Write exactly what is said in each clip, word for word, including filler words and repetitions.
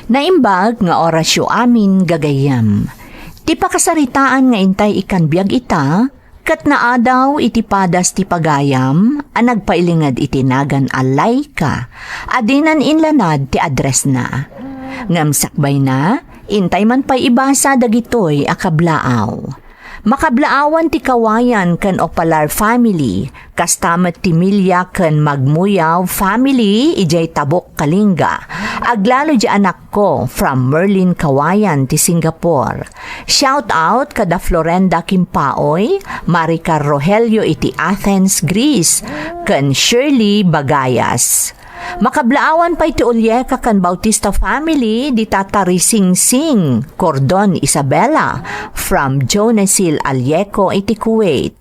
Naimbag nga orasyo amin, gagayyem. Ti pakasaritaan nga intay ikkan biag ita, ket naadaw iti padas ti pagayam a nagpailinged iti nagan a Laika a dinan inlanad ti addressna. Ngem sakbayna, intay man pay ibasa dagitoy a kablaaw. Makablaawan ti Kawayan ken Opalar family, kasta met ti Milia ken Magmuyaw family idiay Tabuk, Kalinga. Aglalo di anakko from Merlin Kawayan ti Singapore. Shout out kada Florenda Kimpaoy, Maricar Rogelio iti Athens, Greece, ken Shirley Bagayas. Makablaawan pay ti Ulieka ken Bautista family, dita Tarising-sing, Cordon, Isabela, from Jonesil Alieco iti Kuwait.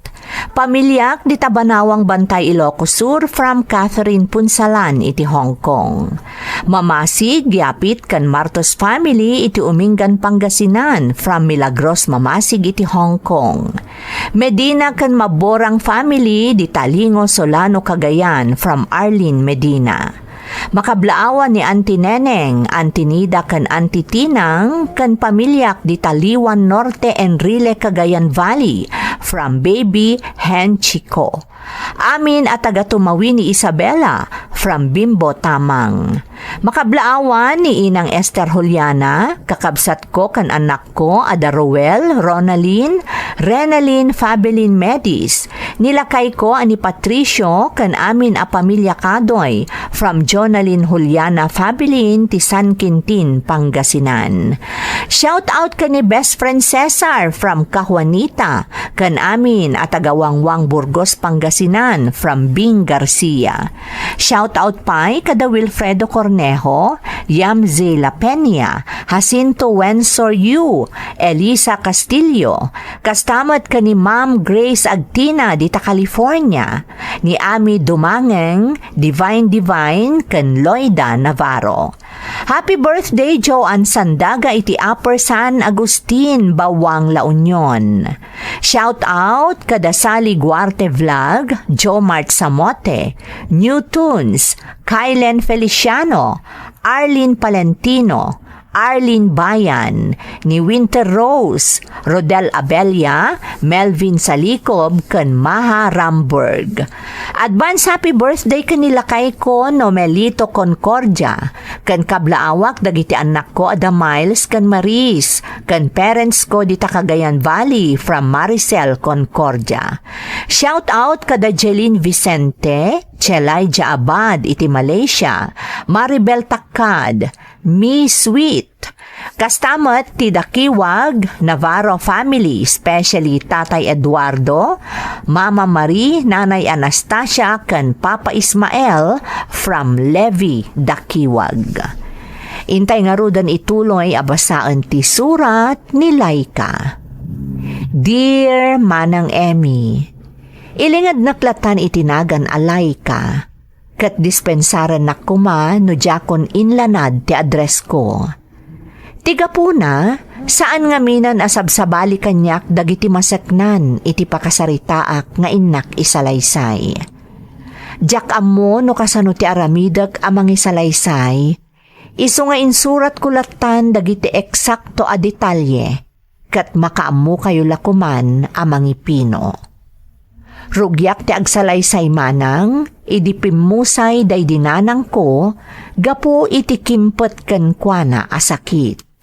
Pamiliak dita Banawang Bantay, Ilocos Sur, from Catherine Punsalan iti Hong Kong. Mamasig, Yapit ken Martos family iti Umingan, Pangasinan, from Milagros Mamasig iti Hong Kong. Medina ken Maborang family dita Lingo, Solano, Cagayan, from Arlene Medina. Makablaawan ni Auntie Neneng, Auntie Nida ken Auntie Tinang ken pamiliak dita Liwan Norte, Enrile, Cagayan Valley, from Baby Henchiko. Amin a taga Tumawi ni Isabela, from Bimbo Tamang. Makablaawan ni Inang Esther Juliana, kakabsatko ken annakko a da Roel, Ronalyn, Renalyn, Fabelin Medis, ni lakayko a ni Patricio ken amin a pamilya kaduy, from Jonalyn Juliana Fabelin ti San Quintin, Pangasinan. Shout out ken ni best friend Cesar from Cajuanita, ken amin a taga Wangwang, Burgos, Pangasinan, from Bing Garcia. Shout out pay kada Wilfredo Cornejo, Yamzi La Peña, Jacinto Wensor Yu, Elisa Castillo, kasta met ken ni Ma'am Grace Agtina dita California, ni Ami Dumangeng, Divine Divine, ken Loida Navarro. Happy birthday, Joan Sandaga iti Upper San Agustin, Bawang, La Union. Shout out kada Sally Guarte Vlog, Jomart Samote, New Tunes, Kylen Feliciano, Arlene Palentino, Arlene Bayan, ni Winter Rose, Rodel Abella, Melvin Salikob, ken Maha Ramberg. Advance happy birthday ken ni lakayko Nomelito Concordia, ken kablaawak dagiti annakko a da Miles ken Maris, ken parents ko dita Cagayan Valley from Maricel Concordia. Shout out kada Jeline Vicente, Chelaija Abad iti Malaysia, Maribel Takad, Mi Sweet. Kasta met ti Dakiwag Navarro family, especially Tatay Eduardo, Mama Marie, Nanay Anastasia, ken Papa Ismael from Levi, Dakiwag. Intay ngaruden ituloy a basaen ti surat ni Laika. Dear Manang Emmy, ilingednak latan iti nagan a Laika, ket dispensarennak koma no diakon inlanad ti addressko. Ti gapuna, saan ngaminen a sabsabali kaniak dagiti maseknan iti pakasaritaak nga innak isalaysay. Diak ammo no kasano ti aramidek a mangisalaysay, isu nga insuratko lattan dagiti eksakto a detalye, ket makaammokayo la koman a mangipino. Rugiak ti agsalaysay manang idi pimmusay daydi nanangko gapu iti kimpet kenkuana a sakit.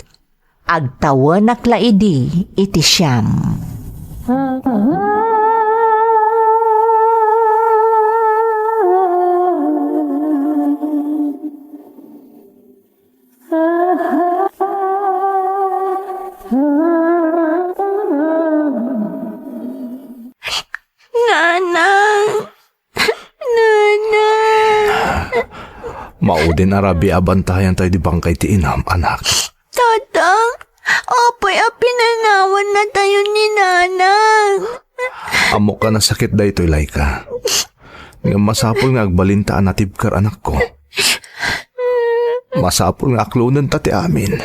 Agtawenak la idi iti siam. Nanang! Nanang! Maudin a rabii a bantayan tayo di bangkay ti inam, anak. Tatang, apay a pinanawan na tayo ni Nanang? Ammok a nasakit daytoy, Laika. Ngem masapul nga agbalinta a natibker, anakko. Masapul nga aklonenta ti amin.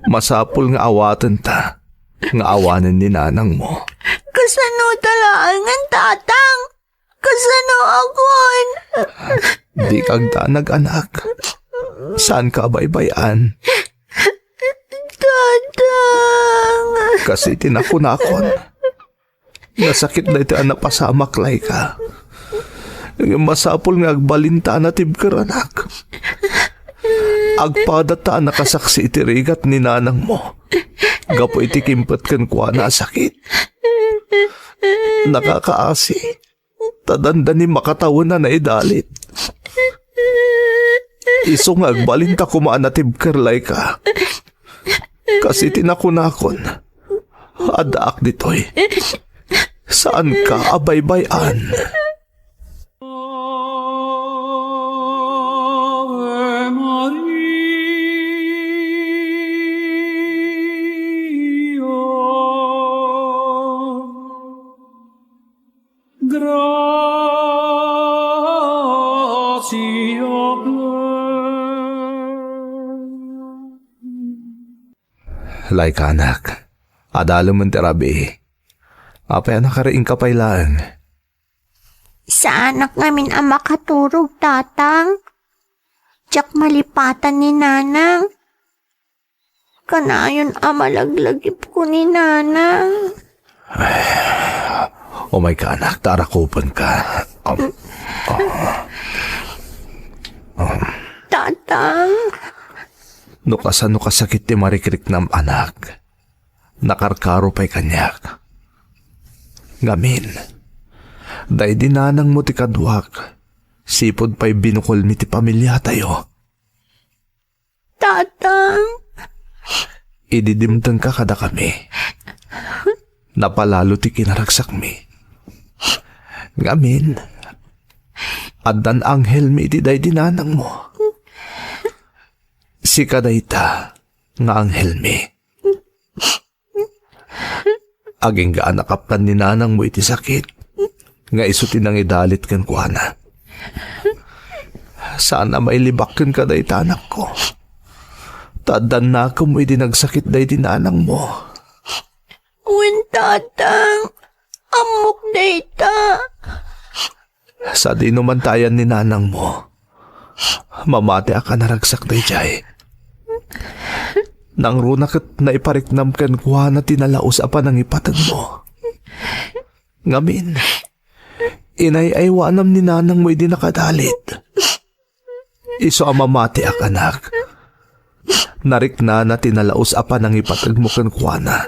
Masapul nga awatenta nga awanen ni nanangmo. Kasano talaangan, Tatang? Kasano akon? Dika agdanag, anak. Saanka a baybay-an? Tatang! Kas iti nakunakon, nasakit daytoy a napasamak, Laika. Ngem masapul nga agbalinta a natibker, anak. Agpadatta a nakasaksi iti rigat ni nanangmo gapu iti kimpet kenkuana a sakit. Nakakaasi, ta dandani makatawen a naidalit. Isu nga agbalinta koma a natibker, Laika. Kas iti nakunakon, addaak ditoy. Saanka a baybay-an. Gracia plena. Laika, anak, adalemen ti rabii. Apay a nakariingka pay laeng? Saanak ngamin a makaturog, Tatang. Diak malipatan ni Nanang. Kanayon a malaglagipko ni Nanang. Umayka, anak, ta arakupenka. Um, um, um. Tatang. No kasano kasakit ti marikriknam, anak, nakarkaro pay kaniak. Ngamin, daydi nanangmo ti kaduak, sipud pay binukolmi ti pamiliatayo. Tatang. Idi dimtengka kadakami, napalalo ti kinaragsakmi. Ngamin, addan anghelmi iti daydi nanangmo. Sika dayta nga anghelmi. Agingga a nakaptan ni nanangmo iti sakit nga isu ti nangidalit kenkuana. Saan a mailibak kenka dayta, anakko. Ta addan nakemmo idi nagsakit daydi nanangmo. Wen, Tatang. Ammok dayta. Sadino man ta ayan ni nanangmo, mamatiak a naragsak daydiay. Nangruna ket naipariknam kenkuana ti nalaus a panangipategmo. Ngamin, inay-aywanam ni nanangmo idi nakadalit. Isu a mamatiak, anak. Nariknana ti nalaus a panangipategmo kenkuana.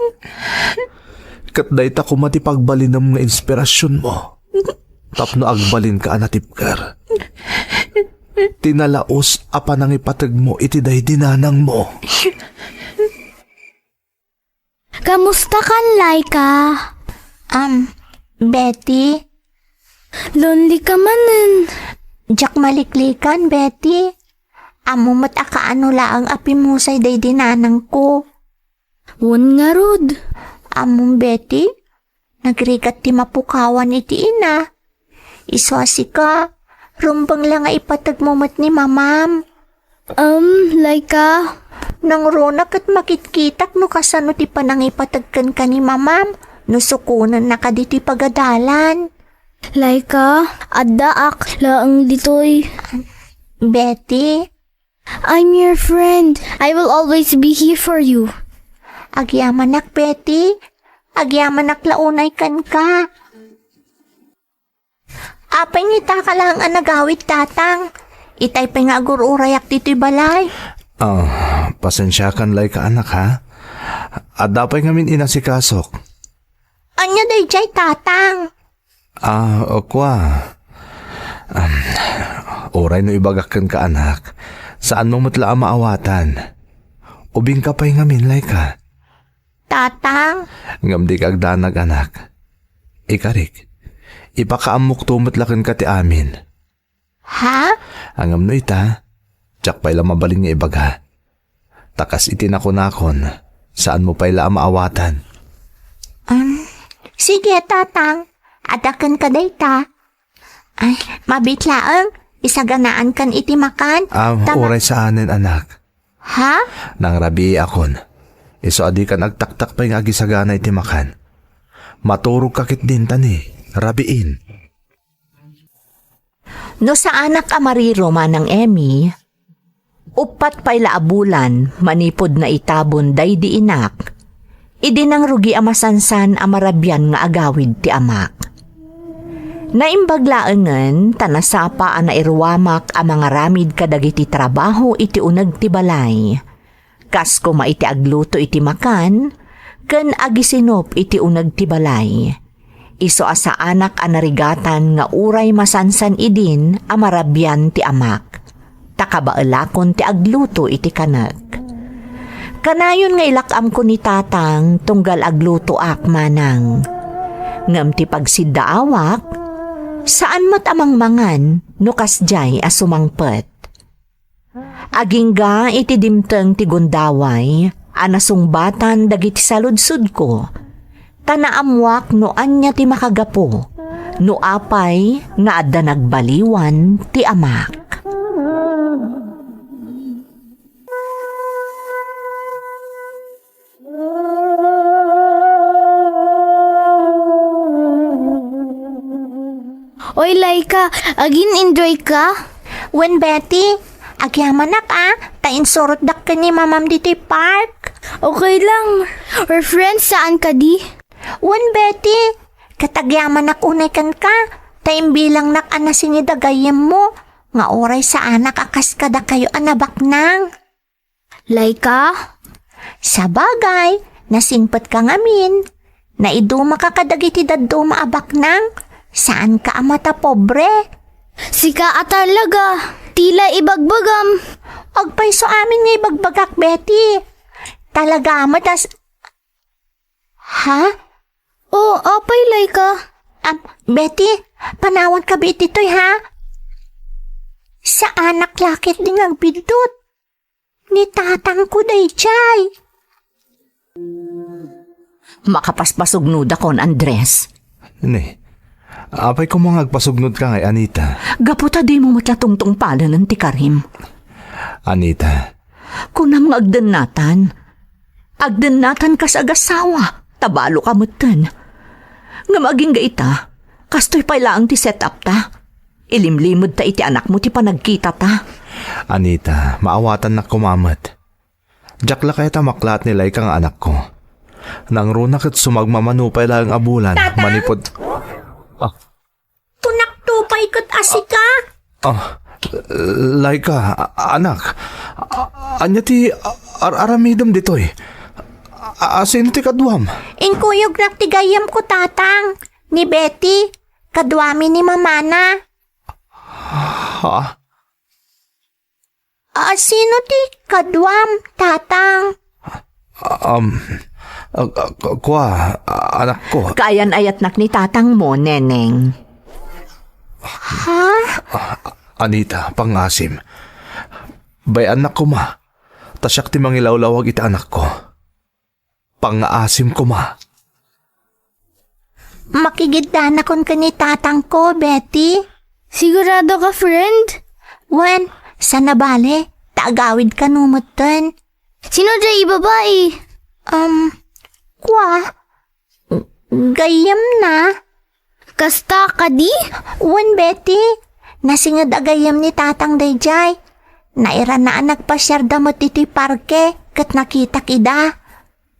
Ket dayta koma ti pagbalinem nga inspirasionmo tapno agbalinka a natibker. Ti nalaus a panangipategmo iti daydi nanangmo. Kamusta kan, Laika? Am, Betty? Lonely ka manen. Diak maliklikan, Betty. Ammo met a kaano laeng a pimusay daydi nanangko. Wen ngarud. Ammom, Betty, nagrigat ti mapukawan iti ina. Isu a sika, rumbeng la nga ipategmo met ni mamam. Em, Laika. Nangruna ket makitkitak no kasano ti panangipateg kenka ni mamam, no sukonennaka ditoy pagadalan. Laika, addaak laeng ditoy. Betty? I'm your friend. I will always be here for you. Agyamanak, Betty. Agyamanak la unay kenka. Apay nga itaka laeng a nagawid, Tatang? Itay pay nga agur-urayak ditoy balay. Ah, pasensiakan, Laika, anak, ha? Adda pay ngamin inasikasok. Ania daydiay, Tatang? Ah, o, kua. Am, uray no ibagak kenka, anak, saanmo met la a maawatan. Ubingka pay ngamin, Laika. Tatang? Ngem dika agdanag, anak. Ikarik, ipakaammokto met la kenka ti amin. Ha? Ngem no ita, diak pay la mabalin nga ibaga. Ta kas iti nakunakon, saanmo pay la a maawatan. Um, sige, Tatang. Adda kenka dayta. Ay, mabiit laeng. Isaganaankan iti makan. Ah, ta ma- uray saanen, anak. Ha? Nangrabiiakon. Isu a dikan agtaktak pay nga agisagana iti makan. Maturogka ketdin ta ni rabiin. No saanak a mariro, Manang Emmy, Uppat pay la a bulan manipud naitabon daydi inak, idi nangrugi a masansan a marabian nga agawid ti amak. Naimbag laengen ta nasapa a nairuamak a mangaramid kadagiti trabaho iti uneg ti balay. Kas koma iti agluto iti makan, ken agisinup iti uneg ti balay. Isu a saanak a narigatan nga uray masansan idin a marabian ti amak, ta kabaelakon ti agluto iti kanek. Kanayon nga ilak-amko ni Tatang tunggal aglutoak manang. Ngem ti pagsiddaawak, saan met a mangmangan no kasdiay a sumangpet. Agingga iti dimteng ti gundaway a nasungbatan dagiti saludsodko, ta naammoak no ania ti makagapu no apay nga adda nagbaliwan ti amak. Oy, Laika, agin-enjoy ka? Wen, Betty, agyamanak a, ta insurotdak ken ni Mamam ditoy park. Okay lang. We're friends, saan kadi? Wen, Betty, ket agyamanak unay kenka, ta imbilangnak a nasinged a gayyemmo, nga uray saanak a kas kadakayo a nabaknang. Laika? Sabagay, nasingpetka ngamin. Naidumaka kadagiti dadduma a baknang. Saanka a matapobre. Sika a talaga. Tila ibagbagam. Agpayso amin nga ibagbagak, Betty. Talaga met as-, ha? O, apay, Laika? Am, Betty, panawanka bi ditoy, ha? Saanak la ketdi nga agbiddut. Ni tatangko daydiay. Makapaspasugnodakon, Andres. Ni, apay koma nga agpasugnodka ngay, Anita? Gapu ta dimo met la tungtungpalenen ti karim. Anita. Kunam nga agdennatan. Agdennatan kas agasawa, ta balo ka metten. Ngem agingga ita, kastoy pay laeng ti set-up ta. Ilimlimed ta iti anakmo ti panagkita ta. Anita, maawatannak koma met. Diak la kayat a maklaat ni Laika nga anakko. Nangruna ket sumagmamano pay laeng a bulan. Tatang? Manipud, ah. Kunakto pay ket a sika? Ah, Laika, a-, anak. A-, ania ti ar-aramidem ditoy? A-, a-, sino ti kaduam? Inkuyognak ti gayyemko, Tatang. Ni Betty, kaduami ni Mamana. Ha? A, sino ti kaduam, Tatang? Um, a, a, ku-, kua, a, anakko. Kaayan-ayatnak ni tatangmo, Neneng. Ha? A, Anita, pangasim. Bay-annak koma. Ta siak ti mangilawlawag iti anakko. Pangngaasim koma. Makigiddanakon ken ni tatangko, Betty. Sigurado ka, friend? Wen, saan a bale, ta agawid kano metten. Sino diay babai? Um, kua, gayyemna. Kasta kadi? Wen, Betty. Nasinged a gayyem ni tatang daydiay. Nairana a nagpasiarda met ditoy parke ket nakitak ida.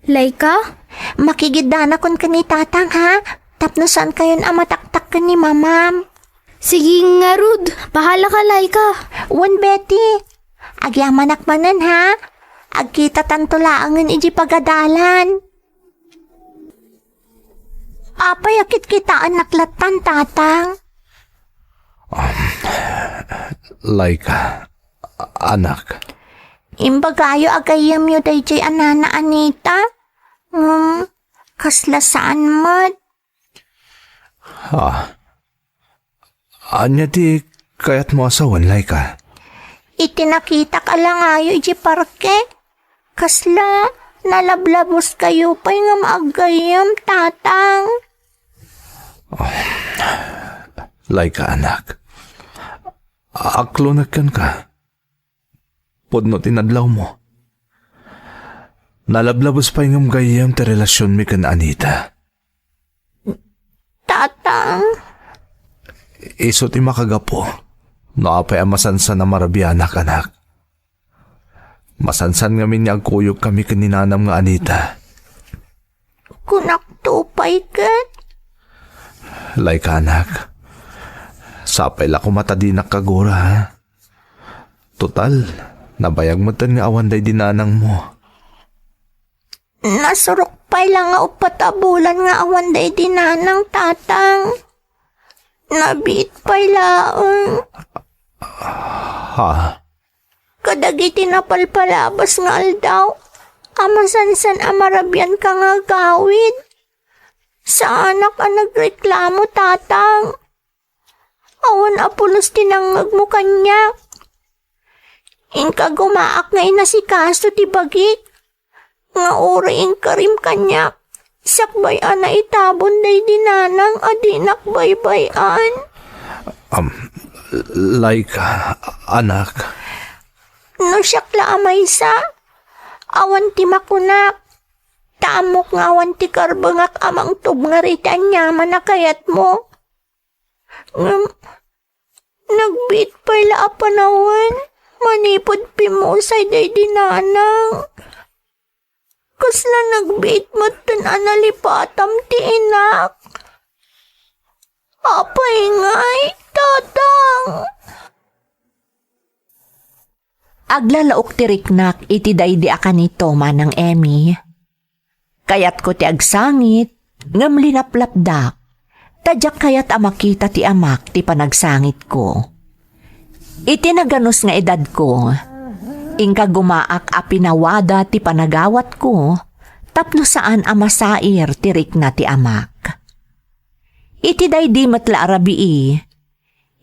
Laika? Makigiddanakon ken ni tatang, ha? Tapno saankayon a mataktak ken ni mamam. Sige ngarud, bahala ka, Laika. Wen, Betty. Agyamanak manen, ha? Agkitatanto laengen idiay pagadalan. Apay a kitkitaennak lattan, Tatang? Um, Laika, anak. Imbagayo a gayyemyo daydiay a Nana Anita? Ngem, kasla saan met. Ah, Ania ti kayatmo a sawen, Laika? Iti nakitak a langayo idiay parke, kasla nalablabuskayo pay ngem aggayyem, Tatang. Laika, anak. Aklonek kenka. Pudno ti nadlawmo. Nalablabus pay ngem gayyem ti relasionmi ken Anita. Tatang. Isu ti makagapu no apay a masansan a marabianak, anak. Masansan ngamin nga agkuyogkami ken ni nanam nga Anita. Kunakto pay ket. Laika, anak. Sapay la koma ta dinak kagura, ha? Total, nabayag metten nga awan daydi nanangmo. Nasurok pay la nga uppat a bulan nga awan daydi nanang, Tatang. Nabiit pay laeng. Ha? Kadagiti napalpalabas nga aldaw, a masansan a marabianka nga agawid. Saanak a nagreklamo, Tatang. Awan a pulos ti nangngegmo kaniak. Inka gumaak nga inasikaso ti bagik, nga uray inkarim kaniak, sakbay a naitabon daydi nanang a dinak baybay-an. Um, like, anak. No siak la a maysa, awan ti makunak. Ta ammok nga awan ti karbengak a mangtubngar iti aniaman a kayatmo. Ngem, nagbiit pay la a panawen manipud pimmusay daydi nanang. Kasla nagbiit metten a nalipatam ti inak. Apay ngay, Tatang? Aglalaok ti riknak iti daydi a kanito, Manang Emmy. Kayatko ti agsangit, ngem linaplapdak, ta diak kayat a makita ti amak ti panagsangitko. Iti naganus nga edadko, inka gumaak a pinawada ti panagawatko tapno saan a masair ti rikna ti amak. Iti daydi met la a rabii,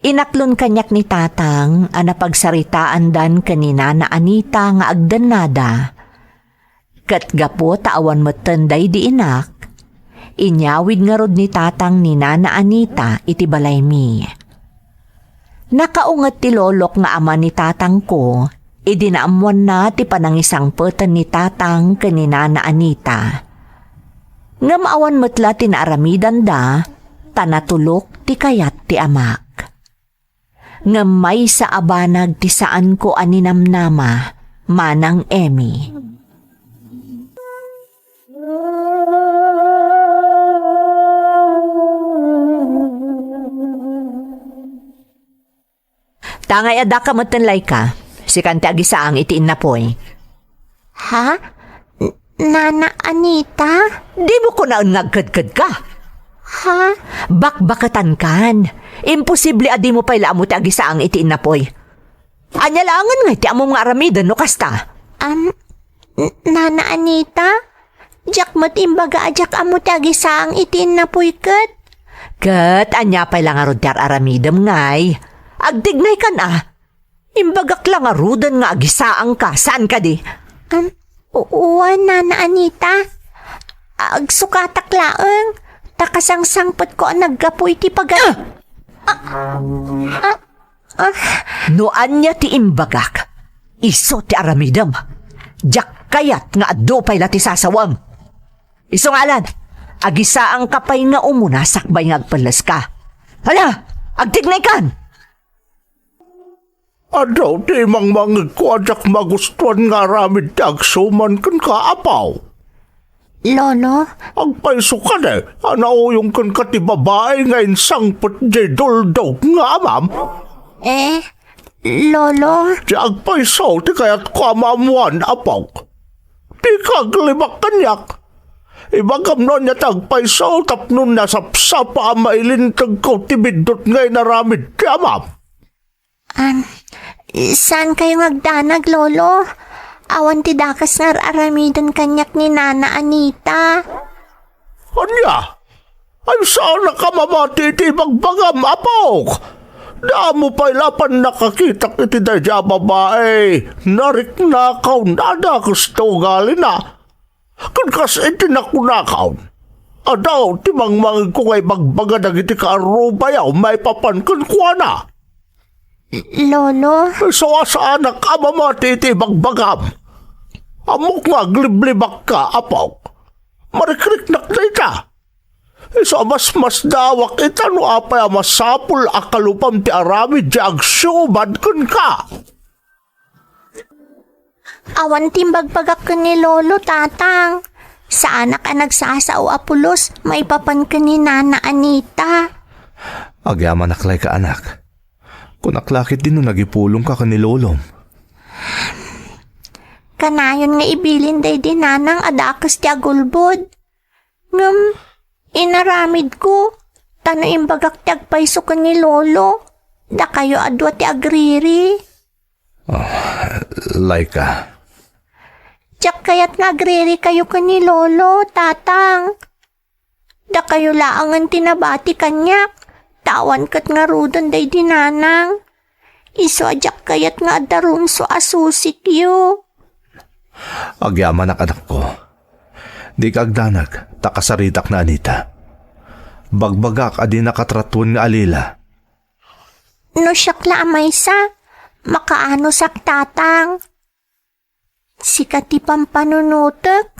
inaklon kaniak ni Tatang a napagsaritaandan ken ni Nana Anita nga agdennada. Ket gapu ta awan metten daydi inak, inyawid ngarud ni Tatang ni Nana Anita iti balaymi. Nakaunget ti lolok nga ama ni tatangko idi naammoanna ti panangisangpeten ni Tatang ken ni Nana Anita. Ngem awan met la ti naaramidanda, ta natulok ti kayat ti amak. Ngem maysa a banag ti saanko a ninamnama, Manang Emmy. Tangay addaka metten, Laika. Sikan ti agisaang iti innapuy. Ha? N-, Nana Anita? Dimo kunaen nga agkedkedka? Ha? Bakbaketankan. Imposible a dimo pay la ammo ti agisaang iti innapuy. Ania laengen ngay ti ammom nga aramiden no kasta? Am, N-, Nana Anita, diak met imbaga a diak ammo ti agisaang iti innapuy ket. Ket ania pay la ngarud ti ar-aramidem ngay? Agtignaykan a. Imbagak la ngaruden nga agisaangka, saan kadi? Am, u-, wen, Nana Anita. Agsukatak laeng, ta kasangsangpetko a naggapu iti pagan-, Ah! Ah! Ah! Ah! No ania ti imbagak, isu ti aramidem. Diak kayat nga adu pay la ti sasawem. Isu ngarud, agisaangka pay nga umuna sakbay nga agpelleska. Hala, agtignaykan! Adu ti imangmangegko a diak magustuan nga aramid ti agsuman kenka, apo. Lolo? Agpayso kadi a nauyong kenka ti babai nga insangpet diay duldog nga amam? Eh, Lolo? Ti agpayso ti kayatko a maammoan, apok. Dika aglibak kaniak. Ibagam no ania ti agpayso tapno nasapsapa a mailintegko ti biddut nga inaramid ti amam. Am, saan kayo nga agdanag, Lolo? Awan ti dakes nga ar-aramiden kaniak ni Nana Anita. Ania? Ay, saanak a mamati iti ibagbagam, apok? Damo pay la pannakakitak iti daydiay a babai. Nariknakaw, nadakes ti ugalina. Ken kas iti nakunakaw, adu ti mangmangegko nga ibagbaga dagiti kaarrubayo maipapan kenkuana. Lolo? Isu a saanak a mamati iti ibagbagam. Ammok nga agliblibakka, apok. Marikriknak dayta. Isu a masmasdawak ita no apay a masapul a kalupam ti aramid ti agsiubad kenka. Awan ti imbagbagak ken ni Lolo, Tatang. Saanak a nagsasao a pulos maipapan ken ni Nana Anita. Agyamanak, Laika, anak. Kunak la ketdi no nagipulongka ken ni Lolom. Kanayon nga ibilin daydi nanang a dakes ti agulbod. Ngem, inaramidko, ta no imbagak ti agpayso ken ni Lolo, dakayo a dua ti agriri. Ah, Laika. Diak kayat nga agririkayo ken ni Lolo, Tatang. Dakayo laengen ti nabati kaniak, ta awan ket ngaruden daydi nanang. Isu a diak kayat nga adda rumso a susikyo. Agyamanak, anakko. Dika agdanag, ta kasaritak ni Anita. Bagbagak a dinaka tratuon nga alila. No siak la a maysa, makaanosak, Tatang. Sika ti pampanunotek,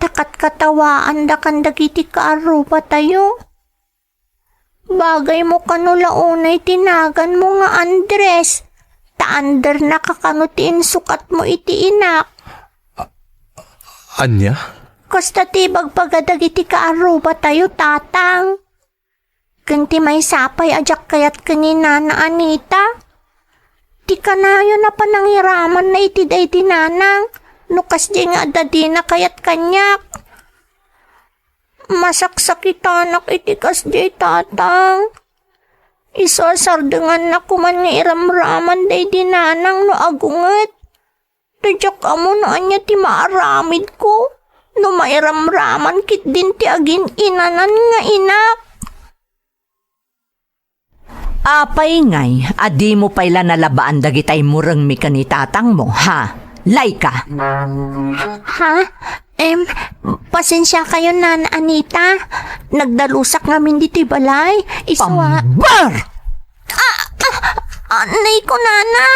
ta katkatawaandakan dagiti kaarrubatayo. Bagaymo kano la unay ti naganmo nga Andres, ta Andernaka kano ti insukatmo iti inak. Ania? Kasta ti ibagbaga dagiti kaarrubatayo, Tatang. Ken ti maysa pay a diak kayat ken ni Nana Anita, ti kanayon a panangiramanna iti daydi nanang no kasdiay nga adda dina kayat kaniak. Masaksakitanak iti kasdiay, Tatang. Isu a sardengannak koman nga iramraman daydi nanang no agunget. Ta diak ammo no ania ti maaramidko no mairamraman ketdin ti agin-inanan nga inak. Apay ngay a dimo pay la nalabaan dagiti immurengmi ken ni tatangmo, ha? Laika! Ha? Em, pasensiakayon, Nana Anita. Nagdalusak ngamin ditoy balay. Isu a Pambar! Ah, ah, ah, nay ko, Nana.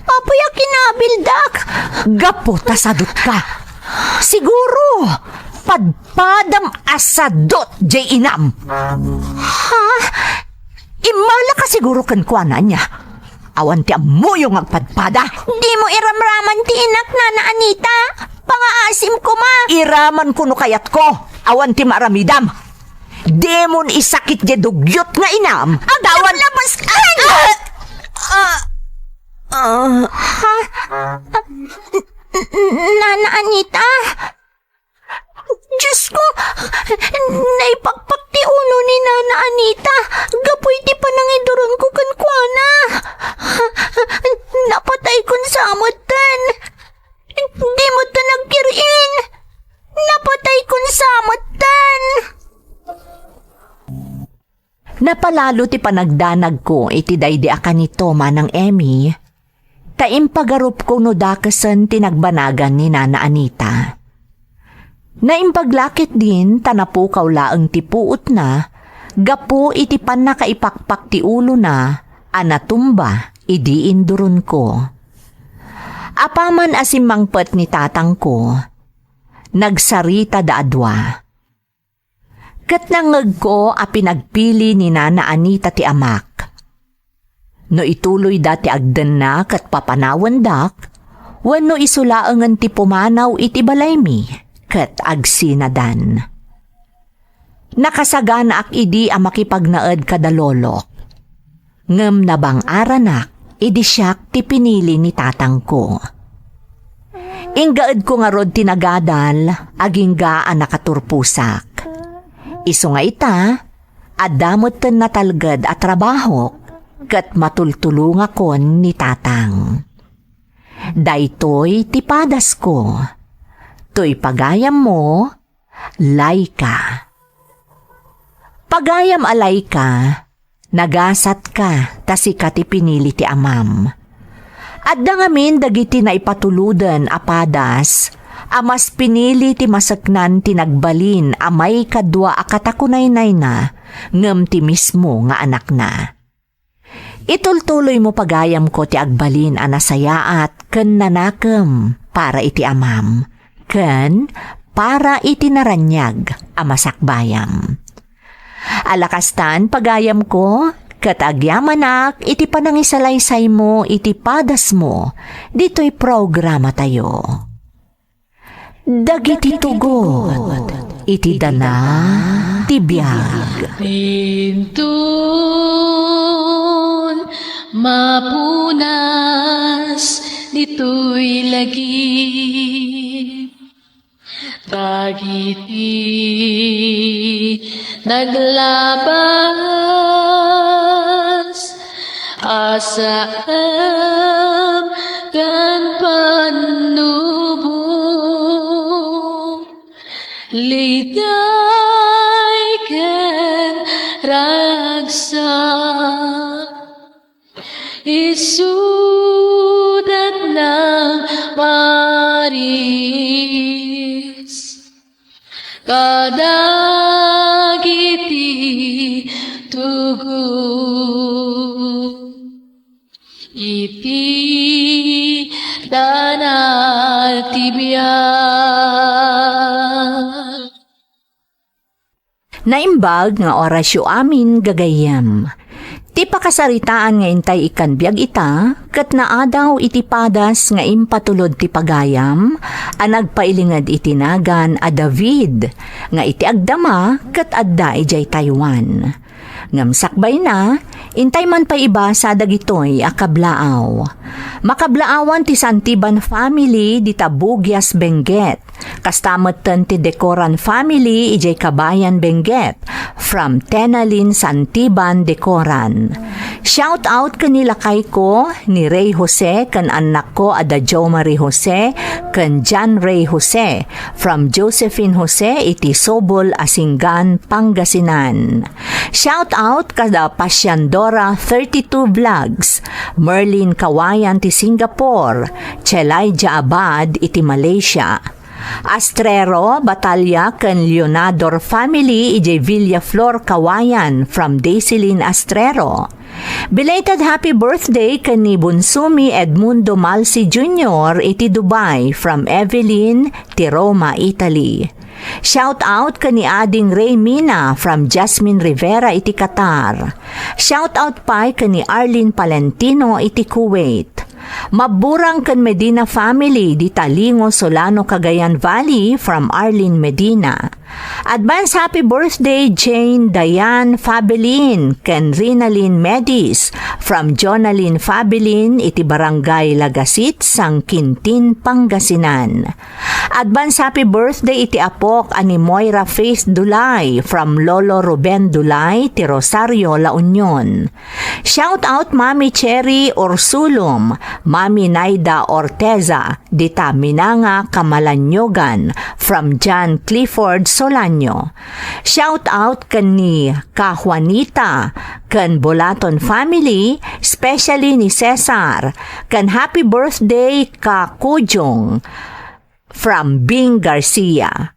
Apay a kinabildak? Gapu ta sadutka. Siguro, padpadam a sadut jay inam. Ha? Immalaka siguro kenkuana ania? Awan ti ammoyo nga agpadpada. Dimo iramraman ti inak, Nana Anita. Pangaasim koma. Iramanko no kayatko. Awan ti maaramidam. Dimon isakit jay dugyot nga inam. Aglablabas ka! Ah! Ah! Ah! Ha? Nana Anita? Diyos ko! Naipakpak ti ulo ni Nana Anita gapu iti panangiduronko kenkuana. Napataykon sa metten. Di metten agkir-in. Napataykon sa metten. Napalalo ti panagdanagko iti daydi a kanito, Manang Emmy, ta impagarupko no dakesen ti nagbanagan ni Nana Anita. Naimbag la ketdin ta napukaw laeng ti puotna gapu iti pannakaipakpak ti ulona a natumba idi induronko. Apaman a simmangpet ni tatangko, nagsaritada a dua. Ket nangngegko a pinagpili ni Nana Anita ti amak. No ituloyda ti agdenna ket papanawendak, wenno isu laengen ti pumanaw iti balaymi ket agsinadan. Nakasaganaak idi a makipagnaed kada lolok. Ngem nabang-aranak idi siak ti pinili ni tatangko. Inggaedko ngarud ti nagadal, agingga a nakaturposak. Isu nga ita, adda metten natalged a trabahok, ket matultulongakon ni tatang. Daytoy ti padasko. Toy pagayammo, Laika. Pagayam a Laika, nagasatka ta sika ti pinili ti amam. Adda ngamin dagiti naipatuloden a padas a mas pinili ti maseknan ti nagbalin a maikadua a katakunaynayna ngem ti mismo nga anakna. Itultuloymo pagayamko ti agbalin a nasayaat ken nanakem para iti amam, ken para iti naraniag a masakbayam. Ala kastan, pagayamko, ket agyamanak iti panangisalaysaymo iti padasmo ditoy programatayo. Dagiti tugot iti dana ti biag. Inton mapunas ditoy lagip, dagiti naglabas a saem ken pannubo. Liday ken ragsak, isudat nang paris kadagiti tugot iti dana ti biag. Naimbag nga orasyo amin gagayyem. Ti pakasaritaan nga intay ikkan biag ita, ket naadaw iti padas nga impatulod ti pagayam a nagpailinged iti nagan a David, nga iti agdama ket adda idiay Taiwan. Ngem sakbayna, intay man pay ibasa dagitoy a kablaaw. Makablaawan ti Santiban family dita Bugias, Benguet. Kasta metten ti Decoran family idiay Kabayan, Benguet, from Tenalin Santiban Decoran. Shout out ken ni lakayko, ni Ray Jose ken annakko a da Joe Marie Jose ken John Ray Jose, from Josephine Jose iti Sobol, Asingan, Pangasinan. Shout out kada Pasiandora thirty-two Vlogs, Merlin Kawayan ti Singapore, Chelaija Abad iti Malaysia. Astrero, Batalla ken Leonador family idiay Villaflor, Kawayan, from Daisilin Astrero. Belated happy birthday ken ni Bunsumi Edmundo Malsi Junior iti Dubai from Evelyn ti Roma, Italy. Shout out ken ni Ading Ray Mina from Jasmine Rivera iti Qatar. Shout out pay ken ni Arlene Palentino iti Kuwait. Mabburang ken Medina family dita Lingo, Solano, Cagayan Valley from Arlene Medina. Advance happy birthday Jane Diane Fabelin ken Rinalyn Medis from Jonalyn Fabelin iti Barangay Lagasit, San Quintin, Pangasinan. Advance happy birthday iti apok a ni Moira Faith Dulay from Lolo Ruben Dulay ti Rosario, La Union. Shout out Mami Cherry Orsulum, Mami Naida Orteza, dita Minanga, Camalaniugan, from John Clifford Solanio. Shout out ken ni Ka Juanita ken Bolaton family, especially ni Cesar, ken happy birthday Ka Kujong. From Bing Garcia.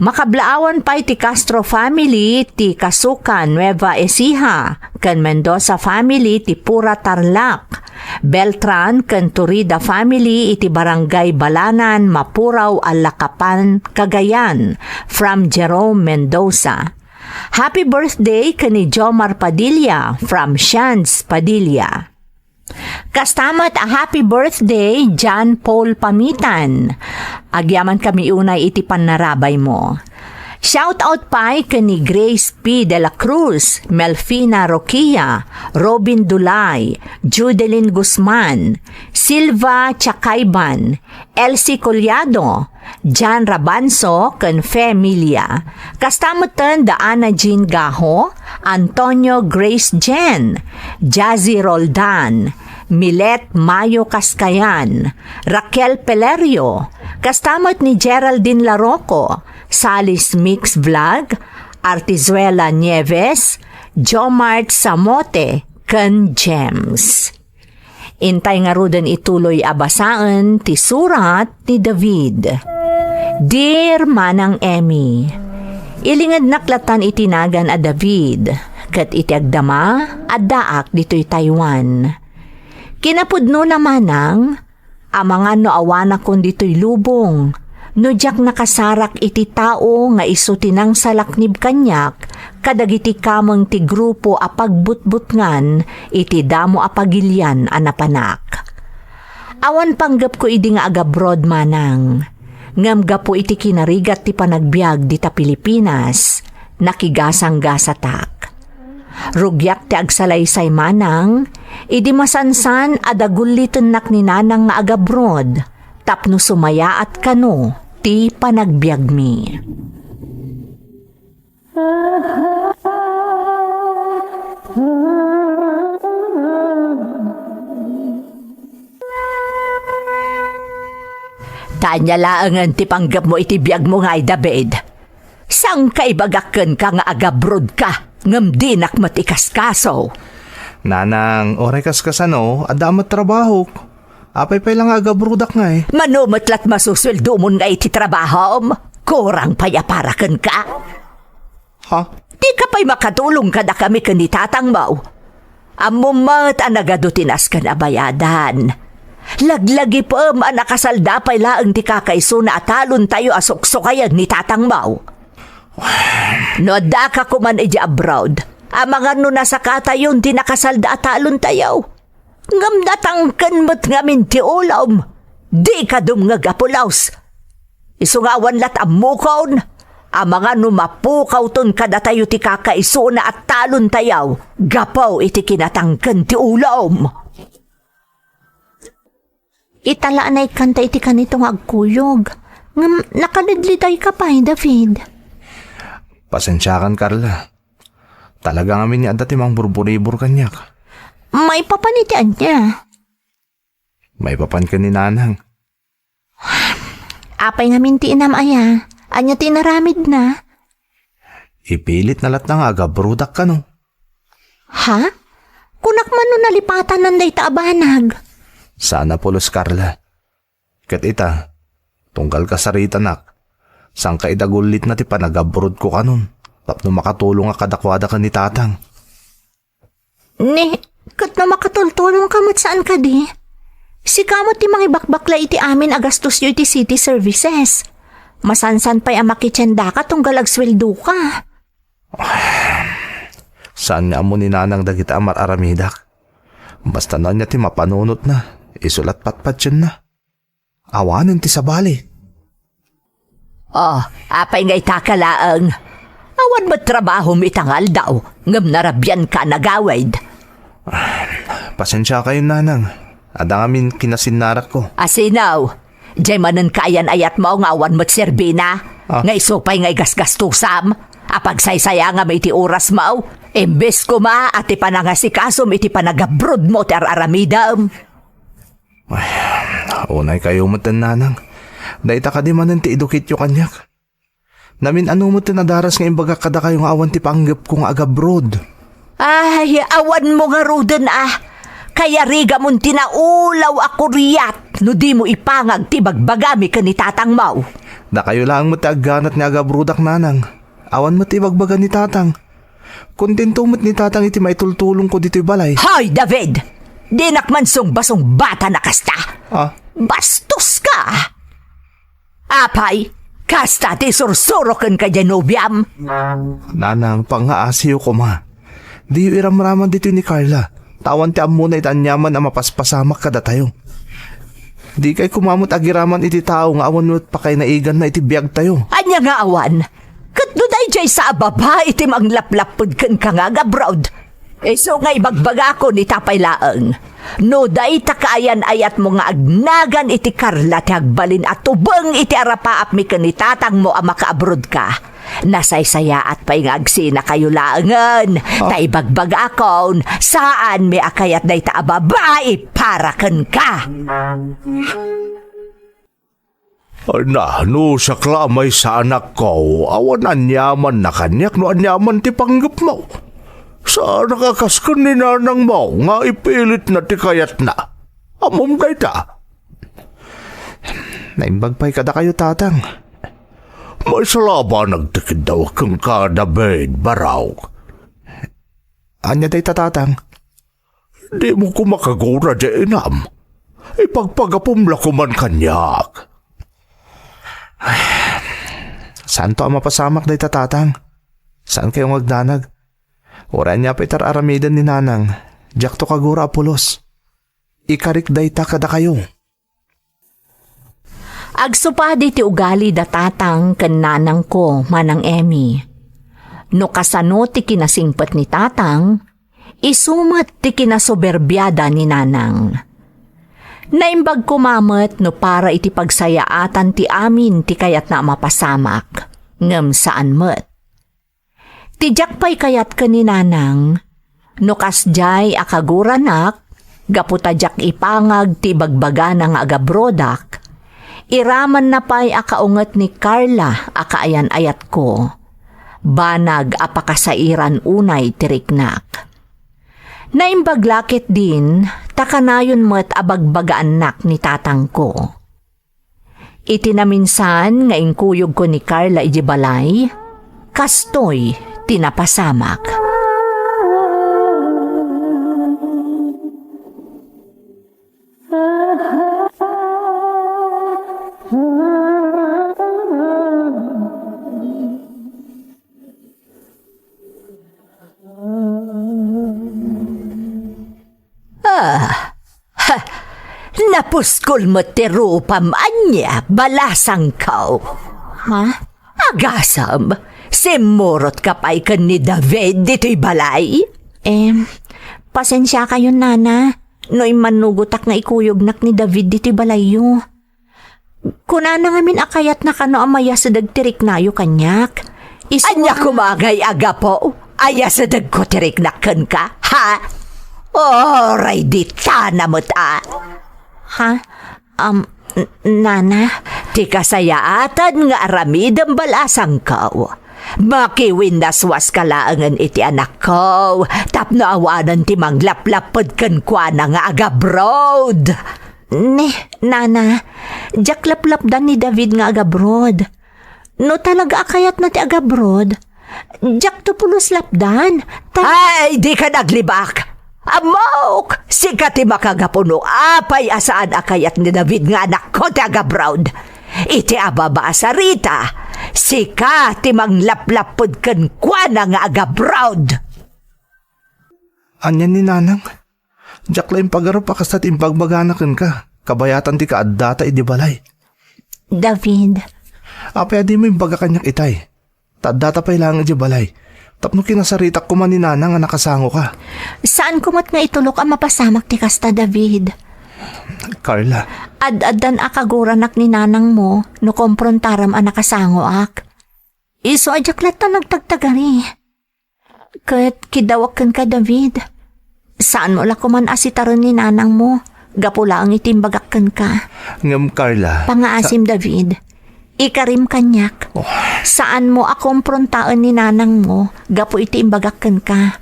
Makablaawan pay ti Castro family ti Kasuka, Nueva Ecija, ken Mendoza family ti Pura, Tarlac. Beltran ken Turida family iti Barangay Balanan, Mapurao, Alacapan, Cagayan, from Jerome Mendoza. Happy birthday ken ni Jomar Padilla from Shans Padilla. Kasta met a happy birthday, John Paul Pamitan. Agyamankami unay iti pannarabaymo. Shout out pay ken ni Grace P. De la Cruz, Melfina Roquia, Robin Dulay, Judelin Guzman, Silva Chakayban, Elsie Collado, Jan Rabanso ken familia. Kasta metten da Ana Jean Gajo, Antonio Grace Jen, Jazzy Roldan, Milet Mayo Cascayan, Raquel Pelerio, kasta met ni Geraldine Laroco, Sally's Mix Vlog, Artizuela Nieves, Jomart Samote, ken Gems. Intay ngaruden ituloy a basaen ti surat ni David. Dear Manang Emmy, ilingednak latan iti nagan a David, ket iti agdama, addaak ditoy Taiwan. Kinapudnona, Manang, amangan no awanakon ditoy lubong, no diak nakasarak iti tao nga isu ti nangsalaknib kaniak kadagiti kameng ti grupo a pagbutbutngan iti damo a pagilian a napanak. Awan panggepko idi nga agabroad, Manang. Ngem gapu iti kinarigat ti panagbiag dita Pilipinas, nakigasanggasatak. Rugiak ti agsalaysay manang, idi masansan a dagullitennak ni nanang nga agabroad tapno sumayaat kano ti panagbiagmi. Ta ania laengen ti panggepmo iti biagmo ngay, David? Saanka ibagak kenka nga agabrodka, ngem dinak met ikaskaso. Nanang, uray kaskasano, adda met trabahok. Apay pay la nga agabrodak ngay? Mano met lat masusweldomon ngay iti trabahom? Kurang pay a para kenka? Ha? Dika pay makatulong kadakami ken ni tatangmo. Ammom met a nagadu ti nasken a bayadan. Laglagipem a nakasalda pay laeng ti kakaisuna a talontayo a suksukayen ni tatangmo. No addaka koman idiay abroad, amangan no nasakatayon ti nakasalda a talontayo. Ngem natangken met ngamin ti ulom. Dika dumngeg a pulos. Isu nga awan lat ammokon, amangan no mapukawton kadatayo ti kakaisuna a talontayo gapu iti kinatangken ti ulom. Italaanay kanta iti kanito nga agkuyog. Ngem nakalidlidayka pay, David. Pasensiakan, Carla. Talaga ngamin nga adda ti mangburburibor kaniak. Maipapan iti ania? Maipapan ken ni nanang. Apay ngamin ti inam aya? Ania ti inaramidna? Ipilitna latna nga agabrodak kano. Ha? Kunak man no nalipatanan dayta a banag. Saan a pulos, Carla. Ket ita, tunggal kasaritanak, saanka idagullitna ti panagabrodko kanon, tapno makatulongak kadakuada ken ni tatang. Ni, ket no makatultulongka met saan kadi? Sika met ti mangibakbakla iti amin a gastosyo iti city services. Masansan pay a makitiendaka tunggal agsueldoka. Saan nga ammo ni nanang dagita a mar-aramidak. Basta no ania ti mapanunotna, isu lat patpatienna. Awanen ti sabali. Oh, apay nga ita ka laeng? Awan met trabahom ita nga aldaw, ngem narabianka a nagawid. Pasensiakayon, nanang. Adda ngamin kinasinnarakko. Asinaw, diay manen kaayan-ayatmo nga awan met serbina, Ah. nga isu pay nga igasgastusam, a pagsaysayangam iti orasmo, imbes koma a ti panangasikasom iti panagabrodmo ti ar-aramidem. Ay, unay kayo met, nanang. Dayta kadi manen ti idukityo kaniak. Namin-ano met ti nadaras nga imbagak kadakayo nga awan ti panggepko nga agabroad. Ay, awanmo ngaruden a. Kayarigamon ti naulaw a kuriat no dimo ipangag ti ibagbagami ken ni tatangmo. Dakayo laeng met ti agganat nga agabroadak, nanang. Awan met ti ibagbaga ni tatang. Kontento met ni tatang iti maitultulongko ditoy balay. Hoy, David! Dinak man sungbasungbatan a kasta. Ah? Bastoska! Apay, kasta ti isursuro kenka diay nobiam? Nanang, pangngaasiyo koma. Diyo iramraman ditoy ni Carla. Ta awan ti ammona iti aniaman a mapaspasamak kadatayo. Dikay koma met agiraman iti tao nga awan met pakainaiganna iti biagtayo. Ania nga awan? Ket no daydiay sa a babai ti manglaplapped kenka nga agabroad, isu nga ibagbagakon ita pay laeng. No dayta kaayan-ayatmo nga agnagan iti Carla ti agbalin a tubeng iti arapaapmi ken ni tatangmo a makaabroadka, nasaysayaat pay nga agsinakayo laengen. Ah. Ta ibagbagakon, saanmi a kayat dayta a babai para kenka. Na, no siak la a maysa, anakko, awan aniamanna kaniak no aniaman ti panggepmo. Saanak a kas ken ni nanangmo nga ipilitna ti kayatna. Ammom dayta. Naimbag pay kadakayo, tatang. Maysa labanag ti kiddawek kenka, David, barok. Ania dayta, tatang? Dimo koma kagura diay inam. Ipagpagapom la koman kaniak. Saanto a mapasamak dayta, tatang. Saan kayo nga agdanag? Uray ania pay ti ar-aramiden ni nanang, diakto kagura a pulos. Ikarik dayta kadakayo. Agsupadi ti ugali da tatang ken nanangko, Manang Emmy. No kasano ti kinasingpet ni tatang, isu met ti kinasoberbiada ni nanang. Naimbag koma met no para iti pagsayaatan ti amin ti kayatna a mapasamak, ngem saan met. Ti diak pay kayat ken ni nanang, no kasdiay a kaguranak, gapu ta diak ipangag ti ibagbagana nga agabrodak, iramanna pay a kaunget ni Carla a kaayan-ayatko. Banag a pakasairan unay ti riknak. Naimbag la ketdin, ta kanayon met a bagbagaannak ni tatangko. Iti naminsan nga inkuyogko ni Carla idiay balay, kastoy ti napasamak. Ah, ha, napuskol met ti rupam ania, balasangko. Ha? Agasem, simmurotka pay ken ni David ditoy balay? Em, pasensiakayon, Nana, no immannugotak nga ikuyognak ni David ditoy balayyo. Kunana ngamin a kayatna kano a mayasedeg ti riknayo kaniak. Isu Ania a- koma ngay a gapu a yasedegko ti riknak kenka, ha? Uray ditana met a. Ha? Um, n-, Nana? Ti kasayaatan nga aramidem, balasangko. Makiwinnaswaska laengen iti anakko tapno awanen ti manglaplapped kenkuana nga agabroad. Ne, Nana, diak laplapdan ni David nga agabroad. No talaga a kayatna ti agabroad, diakto pulos lapdan. Ta- Ay, dika naglibak! Ammok! Sika ti makagapu no apay a saan a kayat ni David nga anakko ti agabroad. Iti ababa a sarita, sika ti manglaplapped kenkuana nga agabroad. Ania ni Nanang? Diak la impagarup a kasta ti imbagbagana kenka, kabayatan ti kaaddata idi balay. David. Apay a dimo imbaga kaniak itay? Ta addata pay laeng idi balay. Tapno kinasaritak koma ni Nanang a nakasangoka. Saanko met nga itulok a mapasamak ti kasta, David. Carla. Ad-addan a kaguranak ni nanangmo no komprontaram a nakasangoak. Isu a diak latta nagtagtagari. Ket kiddawak kenka, David. Saanmo la koman a sitaren ni nanangmo, gapu laeng iti imbagak kenka. Ngem, Carla, Pangaasim, sa- David. Ikarim kaniak. Oh. Saanmo a komprontaen ni nanangmo gapu iti imbagak kenka.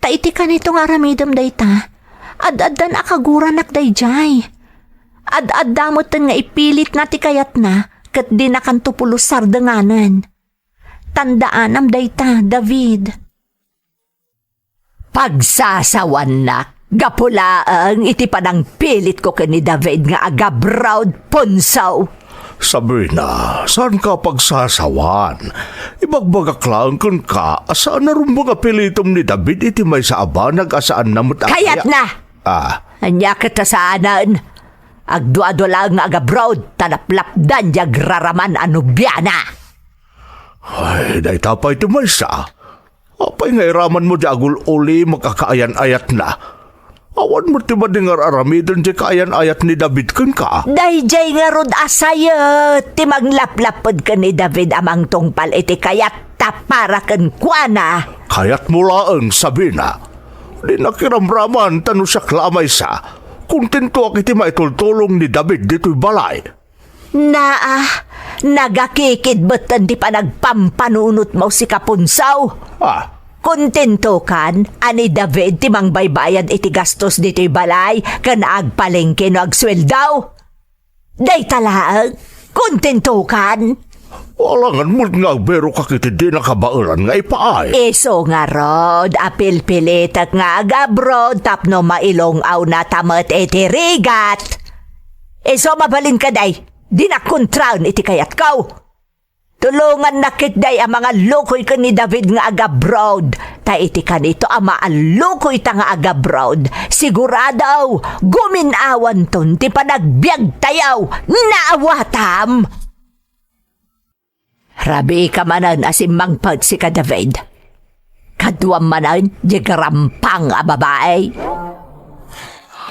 Ta iti kanito nga aramidem dayta, ad-addan a kaguranak daydiay. Ad-adda metten nga ipilitna ti kayatna ket dinakanto pulos sardenganen. Tandaanam dayta, David. Pagsasawannak gapu laeng iti panangpilitko ken ni David nga agabroad, Punsaw. Sabrina, saanka a pagsasawan. Ibagbagak laeng kenka a saan a rumbeng a pilitem ni David iti maysa a banag a saanna met a kaya- Kayatna! Ah. Ania ket a saanen? Agduadua laeng nga agabroad, ta laplapdan ti agraraman a nobiana. Ay, dayta pay ti maysa. Apay nga iramanmo ti agul-ulimek a kaayan-ayatna? Awan met ti madi nga ar-aramiden ti kaayan-ayat ni David kenka. Daydiay ngarud a sayen ti manglaplapped ken ni David a mangtungpal iti kayat tapno para kenkuana. Kayatmo laeng, Sabrina. Dinak iramraman ta no siak la a maysa, kontentoak iti maitultulong ni David ditoy balay. Naa, nagakikid metten ti panagpampanunotmo, sika Punsaw. Ah. Kontentokan a ni David ti mangbaybayad iti gastos ditoy balay ken agpalengke no agsueldo? Dayta laeng, kontentokan? Alangan met nga agberokak iti dinak kabaelan nga ipaay. Isu ngarud a pilpilitek nga agabroad tapno mailong-awnata met iti rigat. Isu a mabalin kadi, dinak kontraen iti kayatko. Tulongannak ketdi a mangallukoy ken ni David nga agabroad. Ta iti kanito a maallukoyta nga agabroad, sigurado, gumin-awanton ti panagbiagtayo. Naawatam? Rabiika manen a simmangpet, sika, David. Kaduam manen diay garampang a babai.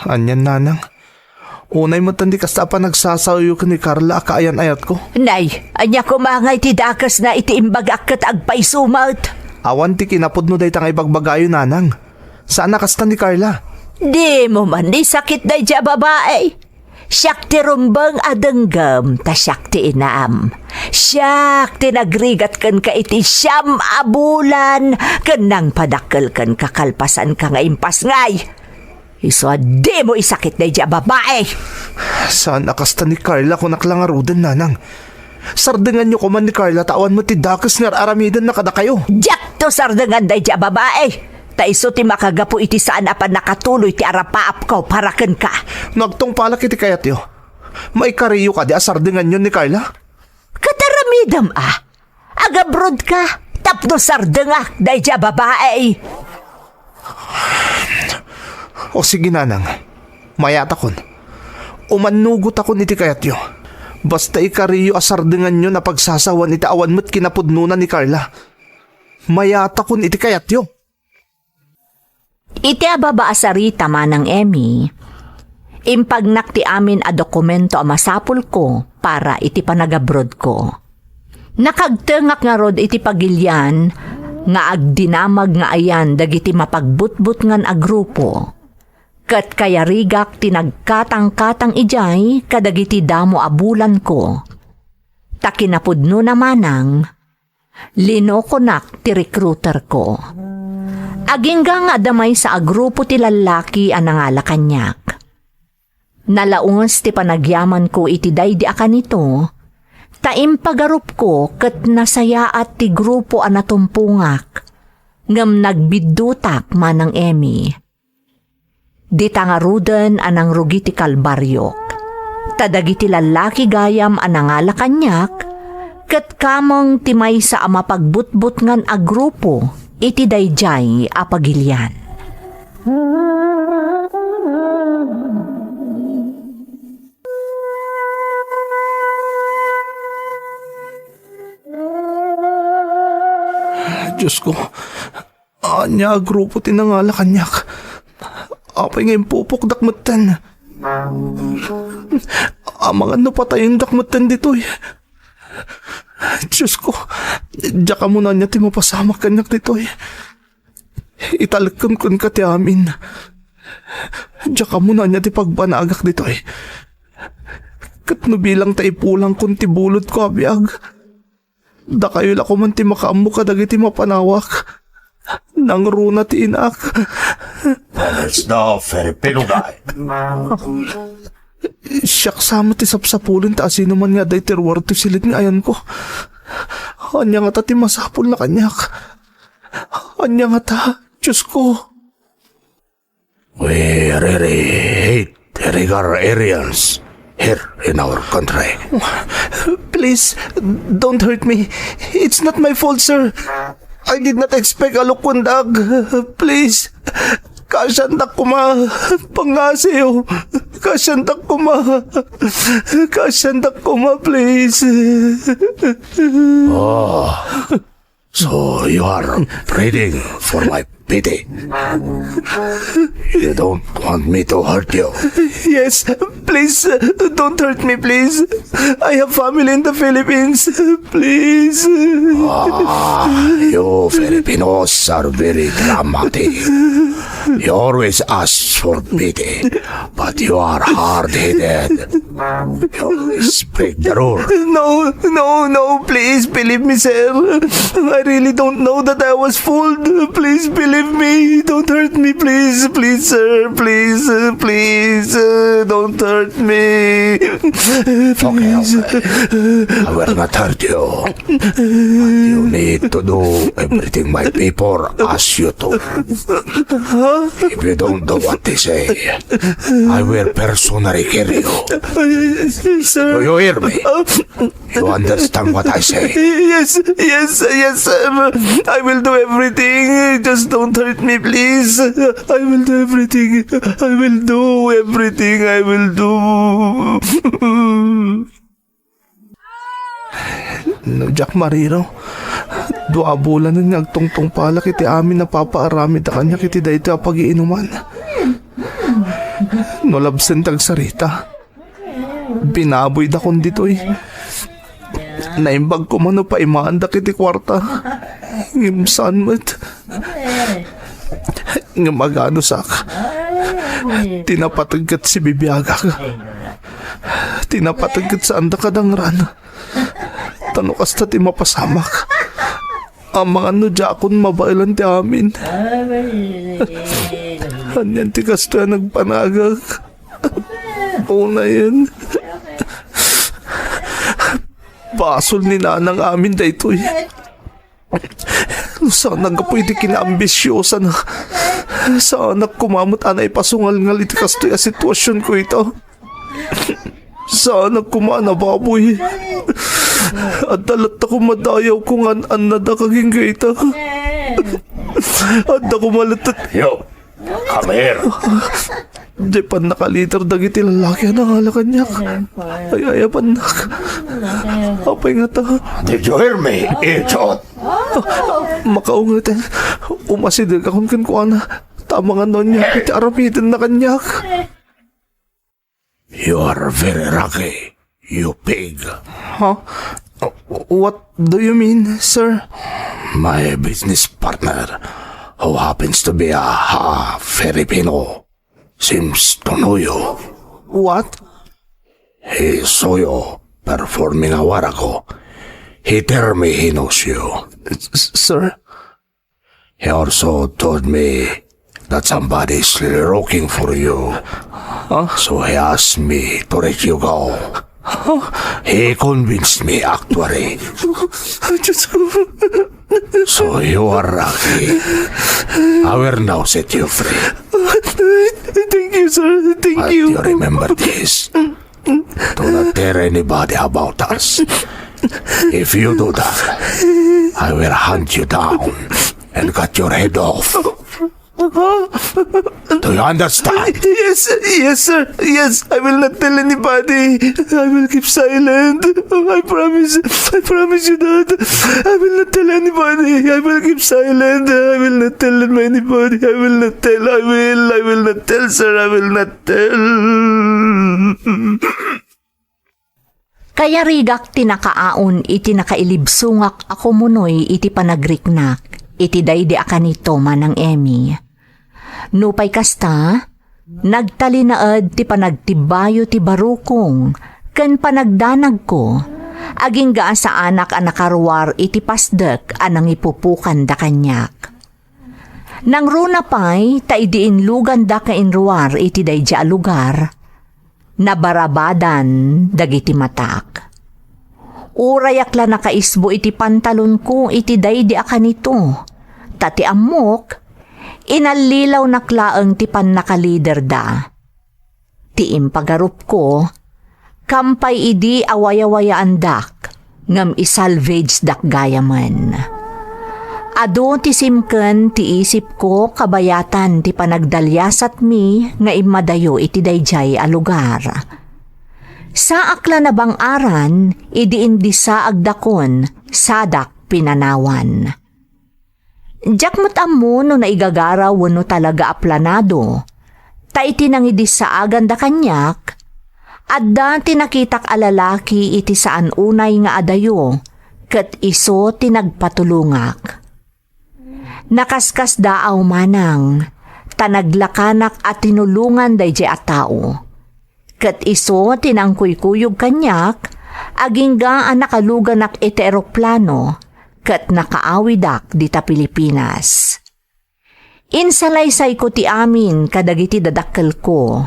Anian, nanang? Unay met ti kasta a panagsasaoyo ken ni Carla a kaayan-ayatko. Nay, ania koma ngay ti dakesna iti imbagak ket agpayso met? Awan ti kinapudno dayta nga ibagbagayo, nanang. Saan a kasta ni Carla. Dimo man isakit daydiay a babai. Siak ti rumbeng a denggem, ta siak ti inam. Siak ti nagrigat kenka iti siam a bulan, ken nangpadakkel kenka kalpasanka nga impasngay. Isu a dimo isakit daydiay a babai. Saan a kasta ni Carla, kunak la ngaruden, nanang. Sardenganyo koman ni Carla ta awan met ti dakes nga ar-aramidenna kadakayo. Diakto sardengan daydiay a babai. Ta isu ti makagapu iti saan a pannakatuloy ti arapaapko para kenka. No agtungpalak iti kayatyo, maikariyo kadi a sardenganyon ni Carla? Ket aramidem a, agabrodka tapno sardengak daydiay a babai. O sige, nanang, mayatakon. Umannugotakon iti kayatyo. Basta ikariyo a sardenganyon a pagsasawan iti awan met kinapudnona ni Carla. Mayatakon iti kayatyo. Iti ababa a sarita, Manang Emmy, impagnak ti amin a dokumento a masapulko para iti panagabrodko. Nakagtengak ngarud iti pagilian nga agdinamag nga ayan dagiti mapagbutbutngan a grupo, ket kayarigak ti nagkatangkatang idiay kadagiti damo a bulanko. Ta kinapudnona, Manang, linokonak ti recruiterko. Agingga nga adda maysa a grupo ti lallaki a nangala kaniak. Nalaus ti panagyamanko iti daydi a kanito, ta impagarupko ket nasayaat ti grupo a natumpongak, ngem nagbiddutak, Manang Emmy. Dita ngaruden a nangrugi ti kalbariok. Ta dagiti lallaki gayam a nangala kaniak, ket kameng ti maysa a mapagbutbutngan a grupo iti daydiay a pagilian. Diosko, ania a grupo ti nangala kaniak? Apay nga impupokdak metten? Amangan no patayendak metten ditoy. Diosko, diak ammo no ania ti mapasamak kaniak ditoy. Italekkem kenka ti amin. Diak ammo no ania ti pagbanagak ditoy. Ket no bilang ta ipulangkon ti bulodko a biag, dakayo la koman ti makaammo kadagiti mapanawak. Nangruna ti inak. That is the Filipino guy. Siak sa met ti sapsapulen ta asino man nga adda iti ruar ti siled nga ayanko. Ania ngata ti masapulna kaniak? Ania ngata, Diosko? We really hate illegal aliens here in our country. Please, don't hurt me. It's not my fault, sir. I did not expect a look on dog. Please, kasiandak koma. Pangngasiyo. Kasiandak koma. Kasiandak koma, please. Oh, so you are pleading for my pity. You don't want me to hurt you. Yes, please, uh, don't hurt me, please. I have family in the Philippines. Please. Ah, you Filipinos are very dramatic. You always ask for pity, but you are hard-headed. You always break the rule. No, no, no, please believe me, sir. I really don't know that I was fooled. Please believe Leave me. Don't hurt me, please. Please, sir. Please, uh, please. Uh, don't hurt me. Okay, please. Okay. I will not hurt you. But you need to do everything my people ask you to. If you don't do what they say, I will personally kill you. Uh, sir. Do you hear me? You understand what I say? Yes, yes, yes, sir. I will do everything. Just don't hurt me, please. I will do everything. I will do everything. I will do. No, Jack Mariro, dua a bulan nga agtungtungpalak iti amin a napapaaramid a kaniak iti daytoy a pagiinuman. No labsen ti agsarita, binaboydakon ditoy. Naimbag koma no paimaandak iti kuarta. Ngem saan met. Ngem aganusak. Ti napateg ket sibibiagak. Ti napateg ket saandak a dangran. Ta no kasta ti mapasamak, amangan no diakon mabaelan ti amin. Anian ti kastoy a nagpanagak? Unayen, basol ni nanang amin daytoy. Saan a gapu iti kinaambisiosana. Saanak koma met a naipasungalngal iti kastoy a situasionko ita. Saanak koma a nababoy. Adda latta koma dayawko nga an-annadak agingga ita. Adda koma latta. Yo, come here. Diay pannakalider dagiti lallaki a nangala kaniak. Ay, ay, apannak. Apay ngata? Did you hear me, idiot? Makaungeten. Umasidegakon kenkuana. Ta amangan no ania iti aramidenna kaniak. You are very lucky, you pig. Huh? What do you mean, sir? My business partner, who happens to be a, a Filipino, seems to know you. What? He saw you performing a while ago. He tell me he knows you. S-, sir? He also told me that somebody is looking for you. Huh? So he asked me to let you go. Huh? He convinced me, actually. Diyos ko. So you are lucky. I will now set you free. Thank you, sir. Thank you. But you remember this. Do not tell anybody about us. If you do that, I will hunt you down and cut your head off. Do you understand? Yes, yes, sir. Yes, I will not tell anybody. I will keep silent. I promise. I promise you that. I will not tell anybody. I will keep silent. I will not tell anybody. I will not tell. I will. I will not tell, sir. I will not tell. Kayarigak ti nakaaon iti nakailibsongak a kumunoy iti panagriknak iti daydi a kanito, Manang Emmy. Nupay kasta, nagtalinaed ti panagtibbayo ti barukong ken panagdanagko, agingga a saanak a nakaruar iti pasdek a nangipupokanda kaniak. Nangruna pay ta idi inluganda kainruar iti daydi a lugar, nabarabadan dagiti matak. Urayak la nakaisbo iti pantalonko iti daydi a kanito, ta ti ammok, inallilawnak laeng ti pannakaliderda. Ti impagarupko, kampay idi awayawayaandak, ngem isalvagedak gayamen. Adu ti simken ti isipko kabayatan ti panagdaliasatmi nga immadayo iti daydiay a lugar. Saak la nabang-aran idi indisaagdakon sadak pinanawan. Diak met ammo no naigagaraw wenno talaga a planado. Ta iti nangidisaaganda kaniak, adda ti nakitak a lalaki iti saan unay nga adayo, ket isu ti nagpatulongak. Nakaskasdaaw manang, ta naglakanak a tinulongan daydiay a tao. Ket isu ti nangkuykuyog kaniak, agingga a nakaluganak iti eroplano, ket nakaawidak dita Pilipinas. Insalaysayko ti amin kadagiti dadakkelko.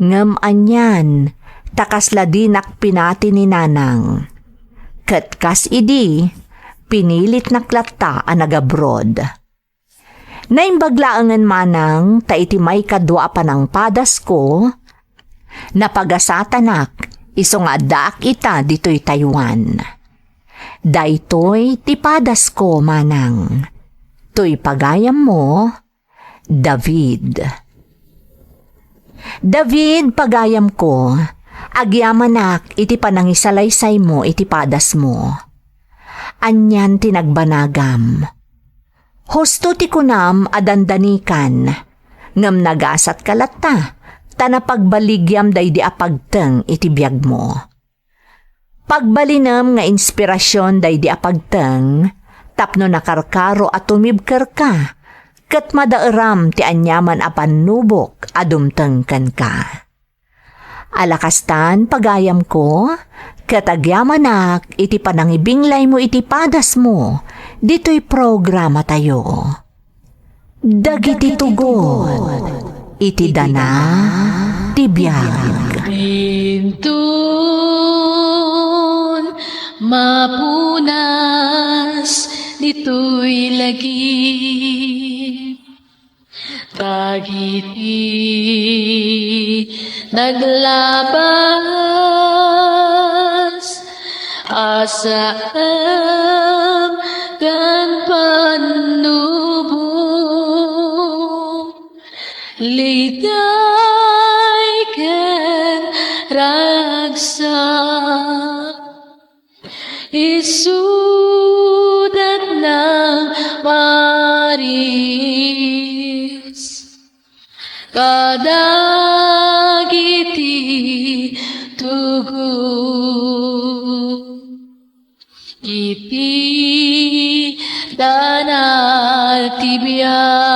Ngem anian, ta kasla dinak pinati ni nanang. Ket kas idi, pinilitnak latta a nagabroad. Naimbag laengen manang ta iti maikadua a panangpadasko, napagasatanak isu nga addaak ita ditoy Taiwan. Daytoy ti padasko, manang. Toy pagayammo, David. David, pagayamko, agyamanak iti panangisalaysaymo iti padasmo. Anian ti nagbanagam? Husto ti kunam a dandanikan, ngem nagasatka latta, ta napagbaligiam daydi a pagteng iti biagmo. Pagbalinem nga inspirasion daydi a pagteng tapno nakarkaro a tumibkerka ket madaeram ti aniaman a pannubok a dumteng kenka. Ala kastan, pagayamko, ket agyamanak iti panangibinglaymo iti padasmo ditoy programatayo. Dagiti tugot iti dana ti biag. Inton mapunas ditoy lagip, dagiti naglabas a saem ken pannubok, liday ken ragsak, isudat nang paris kadagiti tugot iti dana ti biag.